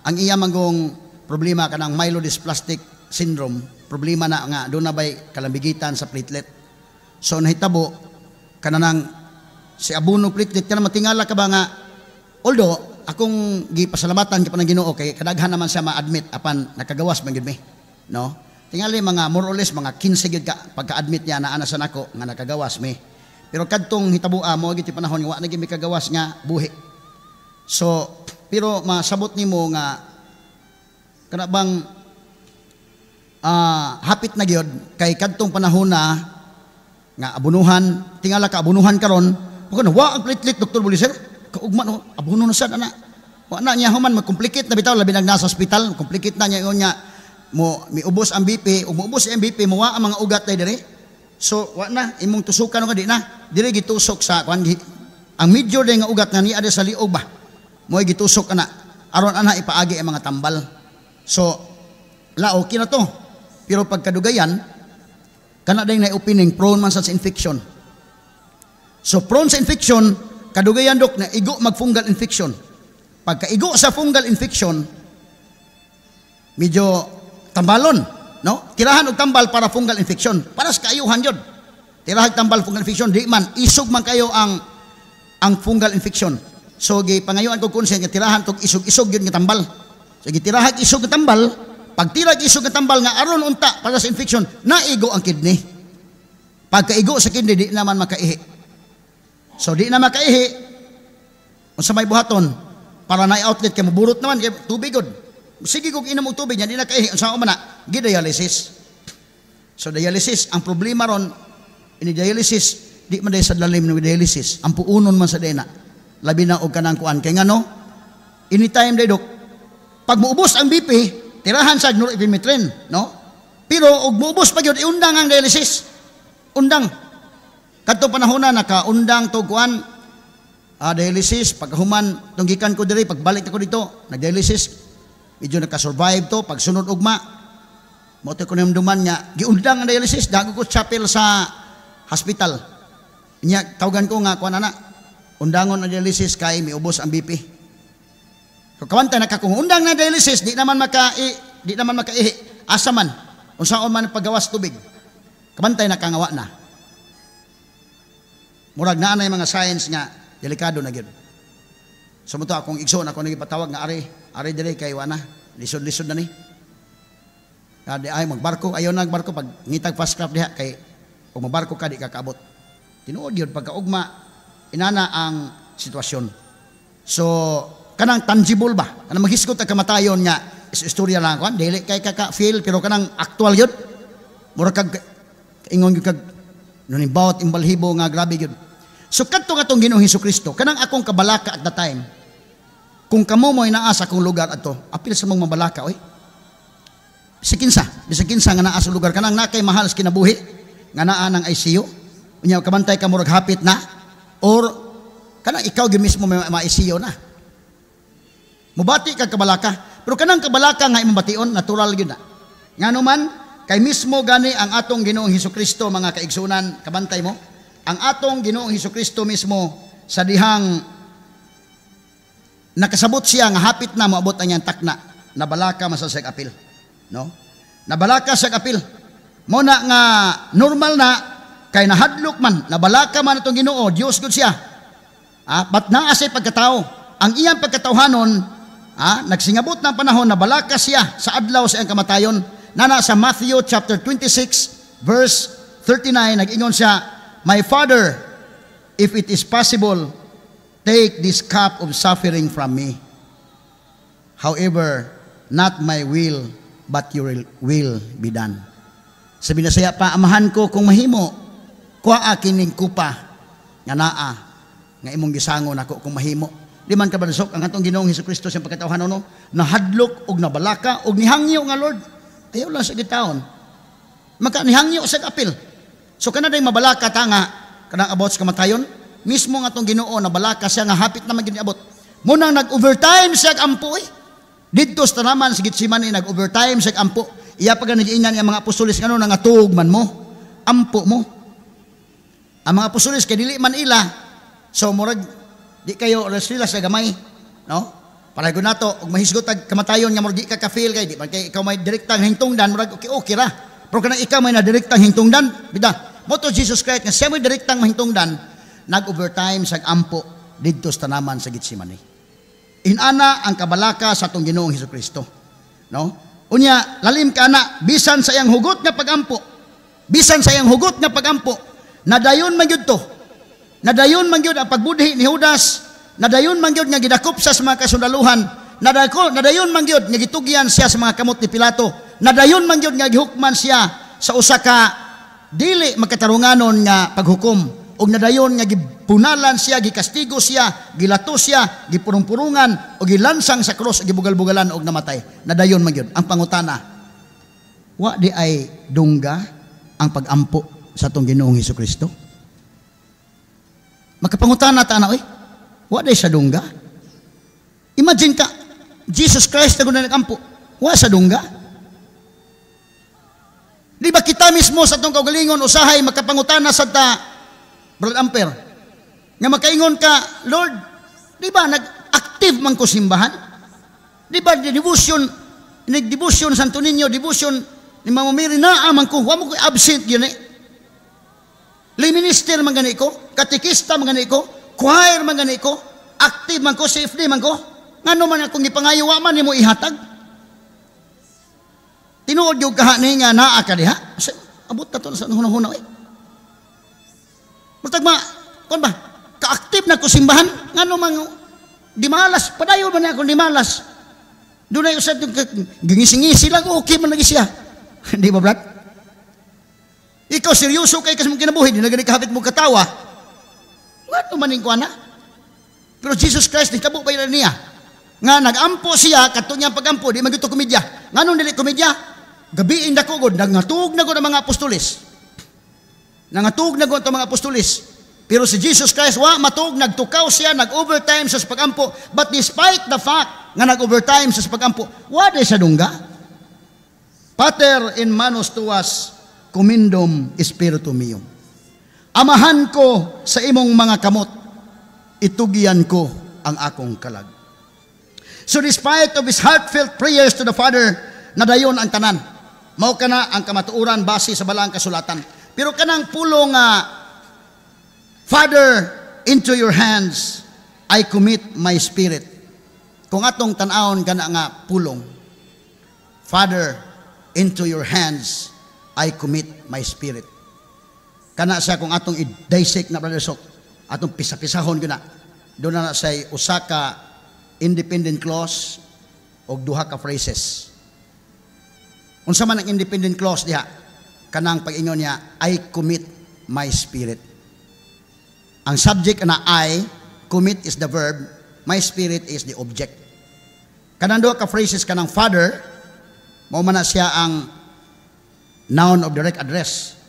ang iya manggong problema kanang myelodysplastic syndrome, problema na nga doon na bay kalambigitan sa platelet. So nahitabo kananang si abono platelet kana matingala ka ba nga, although akong gipasalamatan kay panang Ginoo kay kadaghan naman siya ma-admit apan nakagawas man gyud mi, no? Tingali mga more or less mga 15 gyud ka pagka-admit niya naa na sa nako nga nakagawas mi. Pero kadtong hitaboa mo gyud panahon nga wa na gyud mi kagawas nga buhi. So pero masabot nimo nga kana bang hapit na gyud kay kadtong panahon na nga abunuhan, tingala ka abunuhan karon, pagka wa ang platelet, Dr. Buliser, kaugma no, abuno na sad ana. Wa na niya human mag-complicate na bitaw, labi nag nasa ospital, complicate na niya niya mo miubos ang BP, ug muubos ang BP, muwa ang mga ugat day dire. So wa na imong tusukan ka di na. Dire gitusok sa kuan ang medyo day nga ugat nga niya sa liog ba. Mo'y gitusok ana aron ana ipaagi ang mga tambal. So la okay na to. Pero pagkadugayan kana day na opening, prone man sa infection. So prone sa infection, kadugayan, dok, na igo mag fungal infection. Pagkaigo sa fungal infection, medyo tambalon, no? Tirahan og tambal para fungal infection. Para sa kaayuhan yun. Tirahan tambal fungal infection, di man isog man kayo ang fungal infection. So gi pangayuan ko consent nga tirahan tog isog-isog yun nga tambal. So gitirahan isog nga tambal, pag tirag isog nga tambal nga aron unta para sa infection, naigo ang kidney. Pagkaigo sa kidney, di naman makaihi. So di na makaihi, unsa may buhaton para na outlet kay muburot naman kay tubig gud. Sige kog inom og tubig nya di na kaihi, unsa man na? Gi-dialysis. So dialysis, ang problema ron ini dialysis, di man sa lalim ng dialysis, ang puunon man sa dena. Labi na og kanang kuan kay ngano anytime day, dok, pag muubos ang BP, tirahan sa norepinephrine, no? Pero og muubos pa gyud, iundang ang dialysis. Undang. Kadto panahon na nakaundang to kuan dialysis, pagkahuman tong gikan ko diri, pagbalik ako dito, nag-dialysis, medyo naka-survive to. Pagsunod ugma mo to ko duman nga giundang ang dialysis, dago ko chapel sa hospital. Nya tawagan ko nga kuan ana, undangon ang dialysis kay miubos ang BP. So kawanta na ka kung undang na dialysis, di naman makaihi, asa man, unsaon man paggawas tubig? Kabantay na kangawa na. Murag naa na mga science nga delikado na gyud. So mo to akong igsoon ako nagipatawag nga ari, ari dire kay wana, lisod-lisod na ni. Di ay magbarko, ayaw na magbarko pag ngitag fast craft diha kay kung magbarko ka di ka kaabot. Tinuod yun pagkaugma inana ang sitwasyon. So kanang tangible ba? Kanang maghisgot ang kamatayon nga is istorya lang kuan, dili kay kaka feel pero kanang actual yun. Mura kag ingon gyud kag nanimbawot imbalhibo nga grabe gyud. So kadto nga tong Ginoong Hesukristo, kanang akong kabalaka at the time. Kung kamo mo naa sa akong lugar adto, apil sa mong mabalaka oy. Bisag kinsa nga naa sa lugar kanang na kay mahal sa kinabuhi. Nga naa ng ICU? Unya kabantay ka, murag hapit na or kanang ikaw gyud mismo may ma-ICU na. Mubati ka kabalaka. Pero kanang kabalaka nga imong bation, natural gyud na. Ngano man, kay mismo gani ang atong Ginoong Hesus Kristo, mga kaigsunan, kabantay mo, ang atong Ginoong Hesus Kristo mismo, sa dihang nakasabot siya nga hapit na moabot ang iyang takna, nabalaka man sa siyang apil. No? Nabalaka sa apil. Mo na nga normal na kay nahadlok man, nabalaka man atong Ginoo, Dios gud siya. But naa siya pagkatao. Ang iyang pagkatawhanon, nagsingabot ng panahon, nabalaka siya sa adlaw sa iyang kamatayon. Nana sa Matthew chapter 26 verse 39, nag-ingon siya, "My Father, if it is possible, take this cup of suffering from me. However, not my will, but your will be done." Sa binasaya pa, "Amahan ko, kung mahimo, kuha kining kupa nga naa, nga imong gisango nako kung mahimo." Di man kabadasok ang atong Ginoong Hesus Kristo sa pagkatawhan, no, nahadlok og nabalaka og nihangyo nga, "Lord, ayaw lang sa gitaon." Maka nihangyo sa apil. So kana day mabalaka ta nga kanang about sa kamatayon, mismo nga atong Ginoo nabalaka siya nga hapit na man abot. Munang nag-overtime siya ampo eh. Didto sa tanaman sa Getsemane, nag-overtime siya ampo. Iya pa gani giingnan ang mga apostoles, "Ngano nangatug man mo? Ampo mo." Ang mga apostoles kay dili man ila. So murag di kayo sila sa gamay, no? Para gud nato og mahisgot tag kamatayon nga murag di ka ka-feel kay di man kay ikaw may direktang hintungdan, murag okay okay ra. Pero kanang ikaw may na direktang hintungdan, bida. Mo to Jesus Christ nga siya may direktang mahintungdan, nag-overtime sa ampo didto sa tanaman sa Getsemane. Inana ang kabalaka sa atong Ginoong Hesus Kristo. No? Unya, lalim ka na, bisan sa iyang hugot nga pagampo, bisan sa iyang hugot nga pagampo, nadayon man gyud to. Nadayon man gyud ang pagbudhi ni Judas, nadayon man gyud nga gidakop sa mga kasundaluhan, nadayon man gyud nga gitugyan siya sa mga kamot ni Pilato, nadayon man gyud nga gihukman siya sa usa ka dili makatarunganon nga paghukom, ug nadayon nga gipunalan siya, gikastigo siya, gilato siya, gipurong-purungan o gilansang sa krus, gibugal-bugalan og namatay. Nadayon man gyud. Ang pangutana, wa di ay dungga ang pagampo sa atong Ginoong Hesus Kristo? Makapangutana ta na oy. Wa di sa dungga? Imagine ka, Jesus Christ na gud nagampo. Wa sa dungga? Di ba kita mismo sa atong kaugalingon usahay makapangutana sa ta, Brother Amper, nga makaingon ka, "Lord, di ba nag-active man ko simbahan? Di ba devotion, nag-devotion Santo Niño, devotion ni Mama Mary, naa man ko, wa mo ko absent yun eh. Lay minister man gani ko, katekista man gani ko, choir man gani ko, active man ko, safety man ko. Ngano man akong gipangayo, wa man nimo ihatag? Tinuod yung kahani nga naa ka diha?" Abot na to sa hunahuna eh. Murtag ma, kon ba, ka-active na ko simbahan, ngano man di malas, padayon man ako di malas. Doon na usad yung gingisi-ngisi lang, okay man lagi siya. Di ba, Brad? Ikaw, seryoso kay kasi mong kinabuhi, di na gani kahapit mo katawa. Ngano man yung kuana? Pero Jesus Christ, nitabo pa yun niya? Nga nagampo siya, katong niyang pagampo, di man gyud to komedya. Nganong dili komedya? Gabiin dako gud, nangatug na gud ang mga apostoles. Nangatug na gud ang mga apostoles. Pero si Jesus Christ, wa matug, nagtukaw siya, nag-overtime sa pagampo. But despite the fact nga nag-overtime sa pagampo, wa day sa dungga. "Pater, in manos tuas commendum spiritum meum." "Amahan ko, sa imong mga kamot, itugyan ko ang akong kalag." So despite of his heartfelt prayers to the Father, nadayon ang tanan. Mao kana ang kamatuoran base sa balaang kasulatan. Pero kanang pulong nga, "Father, into your hands I commit my spirit." Kung atong tan-awon kana nga pulong, "Father, into your hands I commit my spirit." Kana siya kung atong i-dissect na, Brother Sok, atong pisa-pisahon gyud na. Doon na say usa ka independent clause og duha ka phrases. Unsa man ang independent clause diha? Kanang pag-ingon niya, "I commit my spirit." Ang subject na "I", "commit" is the verb, "my spirit" is the object. Kanang duha ka phrases, kanang "Father", mao man na siya ang noun of direct address.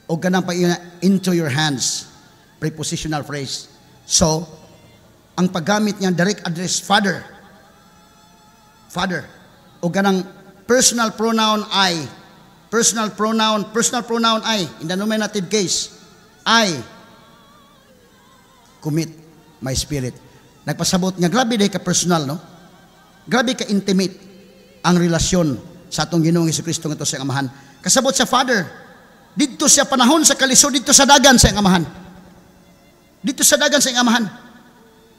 O kanang pag "into your hands," prepositional phrase. So, ang paggamit niya, direct address, Father. Father. O kanang personal pronoun "I." Personal pronoun "I" in the nominative case. "I commit my spirit." Nagpasabot nga grabe diay ka personal, no? Grabe ka intimate ang relasyon sa atong Ginoong Kristo ngadto sa Amahan. Kasabot sa Father, didto siya panahon sa kalisod, didto sa dagan sa iyang Amahan. Didto sa dagan sa iyang Amahan.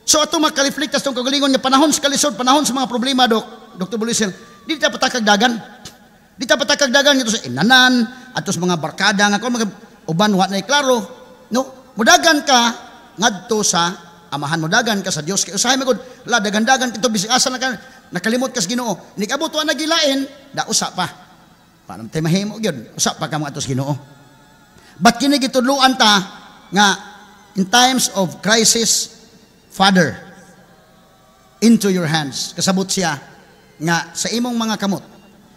So ato maka-reflect sa atong kagalingon nga panahon sa kalisod, panahon sa mga problema, Dok, Dr. Bulisel, dito patakag dagan. Dito patakag dagan dito sa inanan, ato sa mga barkada nga kung mga uban wa na klaro, no? Mudagan ka ngadto sa Amahan, mudagan ka sa Dios kay usahay magud la dagan-dagan kito, bisag asa na ka, nakalimot ka sa Ginoo. Nikabot wa nagilain, da usa pa. Paano tayo mahimo gyud? Usa pa ka mo ato sa Ginoo. But kini gitudloan ta nga in times of crisis, "Father, into your hands." Kasabot siya nga sa imong mga kamot.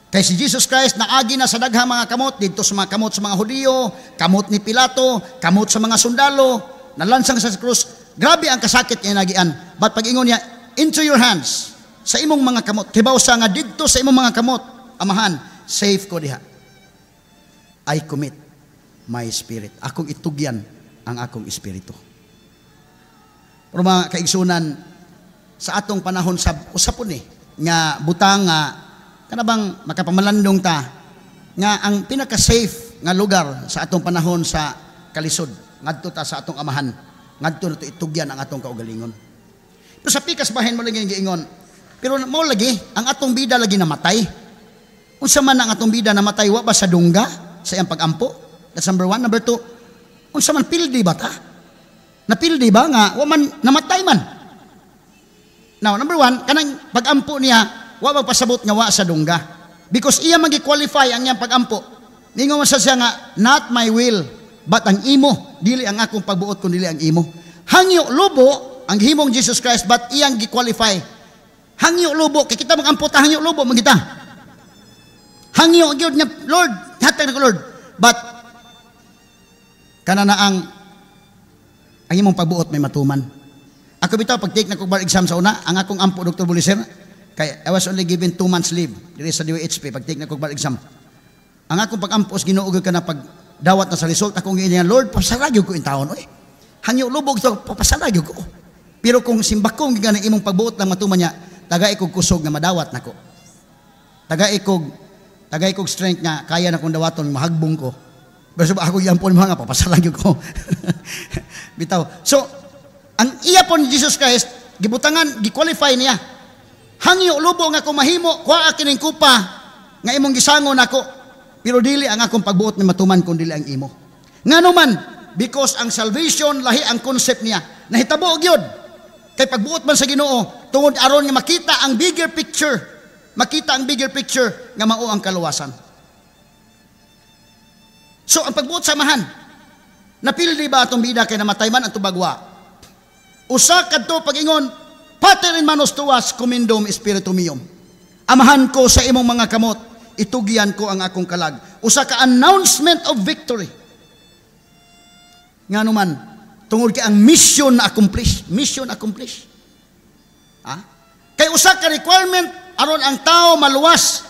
Kay si Jesus Christ naagi na sa daghang mga kamot, didto sa mga kamot sa mga Hudiyo, kamot ni Pilato, kamot sa mga sundalo, nalansang sa krus. Grabe ang kasakit niya nagian. But pag ingon niya, "Into your hands," sa imong mga kamot. Kibaw sa nga didto sa imong mga kamot, Amahan, safe ko diha. "I commit my spirit." Akong itugyan ang akong espiritu. Pero mga kaigsunan, sa atong panahon sa usapon ni nga butang nga kana bang makapamalandong ta nga ang pinaka-safe nga lugar sa atong panahon sa kalisod, ngadto ta sa atong Amahan, ngadto nato itugyan ang atong kaugalingon. Pero sa pikas bahin mo lagi giingon, pero mo lagi ang atong bida lagi namatay. Unsa man ang atong bida namatay, wa ba sa dungga sa iyang pagampo? That's number one. Number two, unsa man, pildi ba ta? Napildi ba nga wa man namatay man? Now, number one, kanang pagampo niya, wa magpasabot nga wa sa dungga. Because iya magi-qualify ang iyang pagampo. Ningon man sa siya nga, "Not my will, but ang imo." Dili ang akong pagbuot, kun dili ang imo. Hangyo lubo ang himong Jesus Christ, but iyang gi-qualify. Hangyo lubo, kay kita magampo ta, hangyo lubo man kita. Hangyo gyud nga, "Lord, hatag na ko, Lord." But kana na ang imong pagbuot may matuman. Ako bitaw, pag take na kog bar exam sa una, ang akong ampo, Dr. Buliser, kay I was only given 2 months leave diri sa DOHP pag take na kog bar exam. Ang akong pag-ampo sa Ginoo ka na pag dawat na sa result, akong giingon, "Lord, pasara gyud ko intawon oy. Hangyo lubog to, papasara gyud ko. Pero kung simbakong gikan imong pagbuot lang matuman niya, tagay kog kusog nga madawat nako. Tagay kog strength nga kaya na kong dawaton, mahagbong ko." Pero so, ako giampon mga papasara gyud ko. Bitaw. So, ang iya po ni Jesus Christ, gibutangan, gi-qualify niya. "Hangyo lubo nga ako mahimo, kuha kining kupa nga imong gisangon nako. Pero dili ang akong pagbuot ni matuman kun dili ang imo." Ngano man? Because ang salvation, lahi ang concept niya. Nahitabo gyud. Kay pagbuot man sa Ginoo tungod aron nga makita ang bigger picture. Makita ang bigger picture nga mao ang kaluwasan. So ang pagbuot sa Amahan, napildi ba atong bida kay namatay man ang tubagwa? Usa kadto pag-ingon, "Pater, in manos tuas commendum spiritum meum." Amahan ko, sa imong mga kamot, itugyan ko ang akong kalag. Usa ka announcement of victory. Ngano man, tungod kay ang mission na accomplish, mission accomplish. Ha? Kay usa ka requirement aron ang tao maluwas,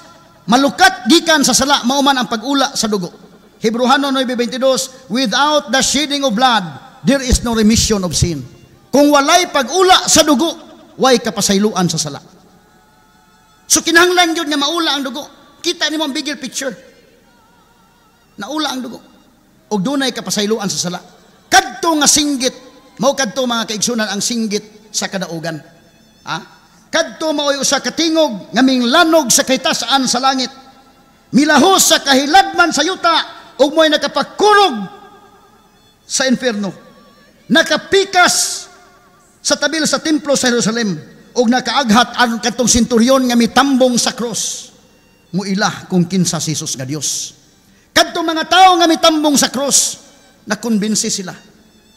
malukat gikan sa sala, mao man ang pag-ula sa dugo. Hebreohano 9:22, "Without the shedding of blood, there is no remission of sin." Kung walay pag-ula sa dugo, way kapasayloan sa sala. So kinahanglan gyud nga maula ang dugo. Kita nimo ang bigger picture. Naula ang dugo. Og dunay kapasayloan sa sala. Kadto nga singgit, mao kadto, mga kaigsunan, ang singgit sa kadaugan. Ha? Kadto mao'y usa ka tingog nga minglanog sa kahitasan sa langit. Milahos sa kahiladman sa yuta ug mo'y nakapakurog sa impierno. Nakapikas sa tabil sa templo sa Jerusalem ug nakaaghat ang katong senturyon nga mitambong sa cross. Muila kung kinsa si Jesus nga Dios. Kadto mga tao nga mitambong sa cross, nakumbinsi sila.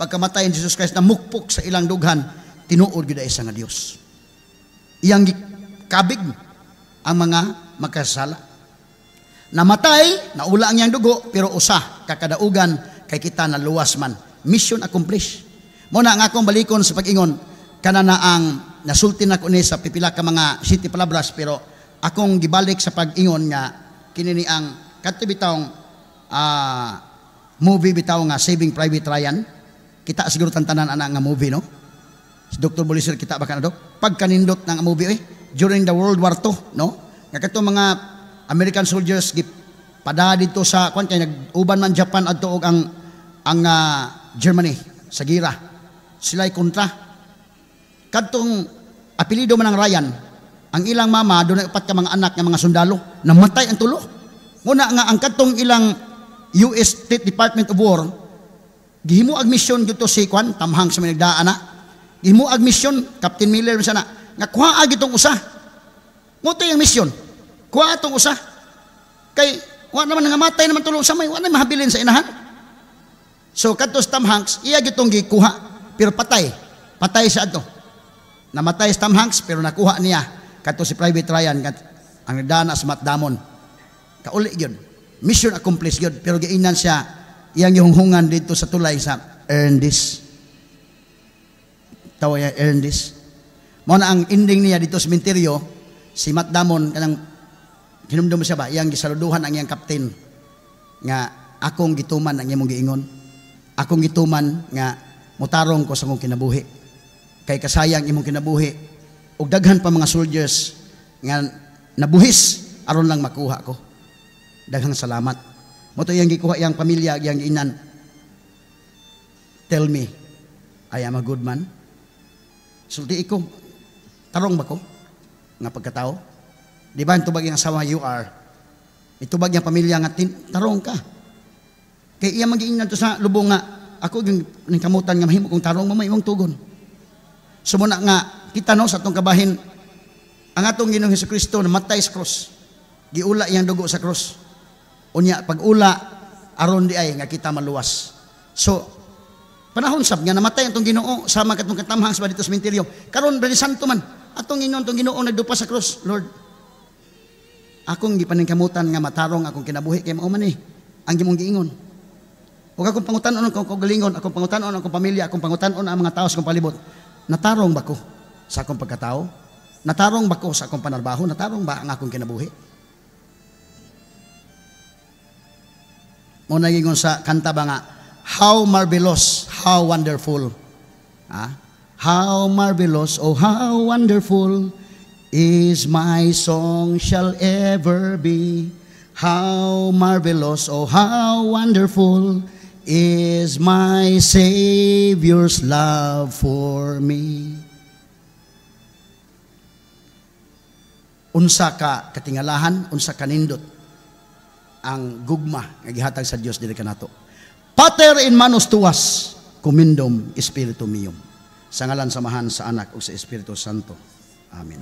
Pagkamatay ni Jesus Christ na mukpok sa ilang dughan, tinuod gyud ay nga Dios. Iyang kabig ang mga makasala. Namatay, naula ang iyang dugo, pero usa kakadaugan Kay kita naluwas man. Mission accomplished. Mo na ang akong balikon sa pag-ingon, kana na ang nasulti na ko ni sa pipila ka mga city palabras, pero akong gibalik sa pag-ingon nga kini ni ang kadto bitawng movie bitaw nga Saving Private Ryan. Kita siguro tantanan ana nga movie, no? Si Dr. Bulisir, kita ba ka na, Dok? Pagkanindot ng movie eh, during the World War II, no? Nga katong mga American soldiers gipada dito sa kwan kay nag-uban man Japan adto og ang Germany sa gira. Sila'y kontra. Kadtong apelyido man ang Ryan, ang ilang mama doon upat ka mga anak nga mga sundalo, namatay ang tulo. Muna nga ang kadtong ilang US State Department of War gihimo ag mission dito si kwan Tom Hanks may nagdaan na. Gihimo ag mission Captain Miller sana nga kuha gitong usa. Mo to yung mission. Kuha atong usa. Kay wa naman nangamatay naman tulo sa may wa na mahabilin sa inahan. So kadto si Tom Hanks iya gitong gikuha pero patay. Patay siya adto. Namatay si Tom Hanks pero nakuha niya kadto si Private Ryan kat ang nagdana sa Matt Damon. Kauli gyud. Mission accomplished gyud pero giinan siya iyang gihunghungan dito sa tulay sa earn this. Tawa niya, earn this. Mao na ang ending niya dito sa sementeryo, si Matt Damon kanang hinumdum siya ba iyang gisaluduhan ang iyang captain nga akong gituman ang imong giingon. Akong gituman nga motarong ko sa akong kinabuhi. Kay kasayang imong kinabuhi ug daghan pa mga soldiers nga nabuhis aron lang makuha ko. Daghang salamat. Mo to iyang gikuha iyang pamilya, iyang giinan. Tell me, I am a good man. Sulti ko, tarong ba ko nga pagkatao? Di ba tubag iyang asawa, you are. Itubag iyang pamilya nga tarong ka. Kay iya magiingnan to sa lubong nga ako yung ning kamutan nga mahimo kong tarong mamay imong tugon. So muna nga kita no sa atong kabahin ang atong Ginoong Hesukristo namatay sa cross. Giula iyang dugo sa cross. Unya pag-ula aron di ay nga kita maluwas. So panahon sab nga namatay atong Ginoo sama katong katamhang sa dito sa sementeryo. Karon Biyernes Santo man atong ingon atong Ginoo nagdupa sa cross. Lord, akong gipaningkamutan nga matarong akong kinabuhi kay mao man eh ang imong giingon. Ug akong pangutan-on ang akong kaugalingon, akong pangutan-on ang akong pamilya, akong pangutan-on ang mga tao sa akong palibot. Natarong ba ko sa akong pagkatao? Natarong ba ko sa akong panarbaho? Natarong ba ang akong kinabuhi? Mo nagingon sa kanta ba nga, how marvelous, how wonderful. Ah? How marvelous, oh how wonderful is my song shall ever be. How marvelous, oh how wonderful is my Savior's love for me. Unsa ka katingalahan, unsa ka nindot ang gugma nga gihatag sa Dios diri kanato. Pater in manos tuas, commendum spiritu meum. Sa ngalan sa Amahan, sa Anak ug sa Espiritu Santo. Amen.